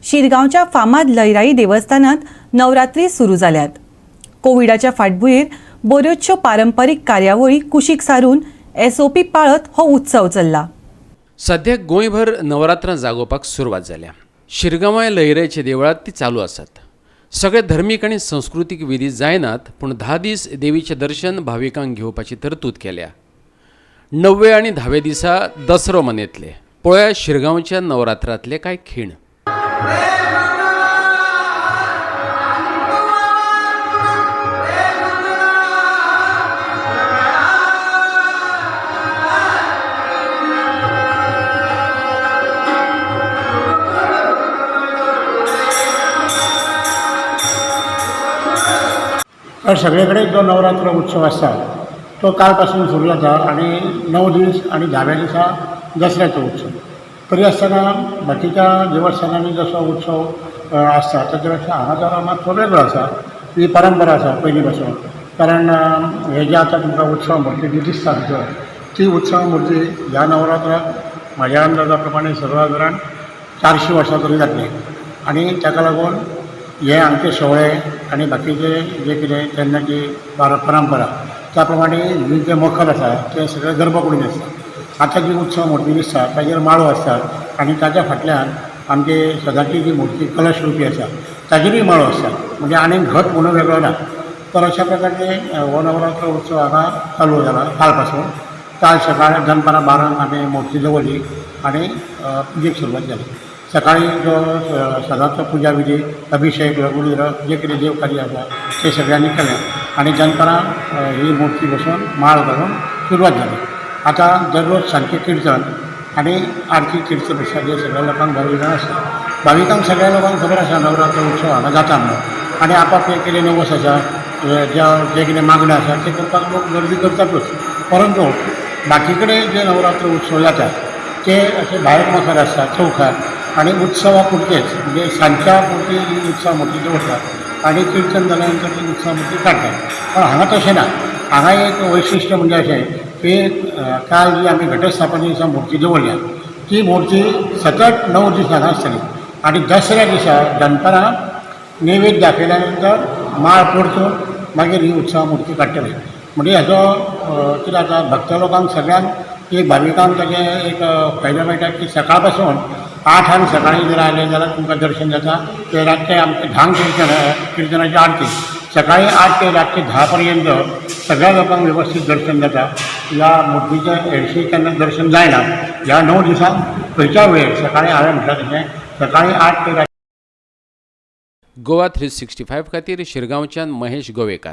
शिरगांवच्या फामाद लयराई देवस्थानात नवरात्री सुरू जाल्यात. कोविडाच्या फाटभुंयेर बऱ्योचश्यो पारंपरीक कार्यावळी कुशीक सारून एसओपी पाळत हो उत्सव चल्ला. सद्याक गोंयभर नवरात्रां जागोवपाक सुरवात जाल्या. शिरगांवाय लयराईच्या देवळांत ती चालू आसात. सगळे धर्मीक आनी संस्कृतीक विधी जायनात, पूण 10 दीस देवीचें दर्शन भाविकांक घेवपाची तरतूद केल्या. 9व्या आनी 10व्या दिसा दसरो मनयतले. पळया शिरगांवच्या नवरात्रांतले कांय खीण. तर सगळे कडेन जो नवरात्र उत्सव आसता तो काल पासून सुरू जाता आनी 9 दीस आनी 10व्या दिसा दसऱ्याचो उत्सव. तरी आसतना बाकीच्या देवस्थानांनी जसो उत्सव आसता ताच्या पेक्षा हांगा जरा मातसो वेगळो आसा. ही परंपरा आसा पयलीं पासून, कारण हे जे आतां तुमकां उत्सव मुर्ती जी दिसता भितर, ती उत्सव मुर्ती ह्या नवरात्राक म्हाज्या अंदाजा प्रमाणे सर्वसादारण 400 वर्सां तरी जातलीं. आनी ताका लागून हे आमचे सोहळे आनी बाकीचे जे कितें तेन्नाची परंपरा त्या प्रमाणे ही जें मखर आसा तें सगळें गर्भकुडीन आसता. आतां जी उत्सव मुर्ती दिसता ताजेर माळो आसता आनी ताच्या फाटल्यान आमचे सदांची जी मुर्ती कलश रुपी आसा ताजेरूय माळो आसता, म्हणजे आनीक घट म्हणून वेगळो ना. तर अशा प्रकारचे हो नवरात्र उत्सव हांगा चालू जाला काल पासून. काल सकाळी दनपारां 12 आमी मुर्ती दवरली आनी पुजेक सुरवात जाली. सकाळी जो सदांचो पुजा विधी, अभिषेक, लघुरुद्र जे कितें देवकार्य आसा ते सगळ्यांनी केलें आनी दनपारां ही मुर्ती बसोवन माळ घालून सुरवात जाली. आतां दररोज सांजचें किर्तन आनी आरती, तीर्थ प्रसाद हे सगळ्या लोकांक भाविकांक आसता. भाविकांक सगळ्या लोकांक खबर आसा नवरात्र उत्सव हांगा जाता म्हणून, आनी आपापले कितें नवस आसा, ज्या जे कितें मागण्यो आसा ते करपाक लोक गर्दी करतातूच. परंतु बाकी कडेन जे नवरात्र उत्सव जाता ते अशे भायर मखर आसता चौखार आनी उत्सवा पुरतेच, म्हणजे सांजच्या पुरती ही उत्सव मुर्ती दवरतात आनी किर्तन जाल्या नंतर ती उत्सव मुर्ती काडटात. पण हांगा तशें ना. हांगा एक वैशिश्ट्य म्हणजे अशें की काल जी आमी घटस्थापने दिसा मुर्ती दवरल्या ती मुर्ती सतत 9 दीस हांगा आसतली आनी दसऱ्या दिसा दनपारां नैवेद्य दाखयल्या नंतर माळ परतून मागीर ही उत्सव मुर्ती काडटले. म्हणजे हाजो कितें जाता, भक्त लोकांक सगळ्यांक एक भाविकांक ताजें एक फायदो मेळटा की सकाळ पासून 8 सकाळीं जर आयले जाल्यार तुमकां दर्शन जाता. ते रातचें आमचें 10 कीर्तन, किर्तनाची आरती सकाळीं 8 ते रातचें 10 पर्यंत सगळ्या लोकांक वेवस्थीत दर्शन जाता. ह्या मुर्तीचें हरशीं केन्ना दर्शन जायना. ह्या 9 दिसांक खंयच्याय वेळेर सकाळीं, हांवें म्हटलां तशें, सकाळीं 8 ते गोवा 365 खातीर शिरगांवच्यान महेश गोवेकार.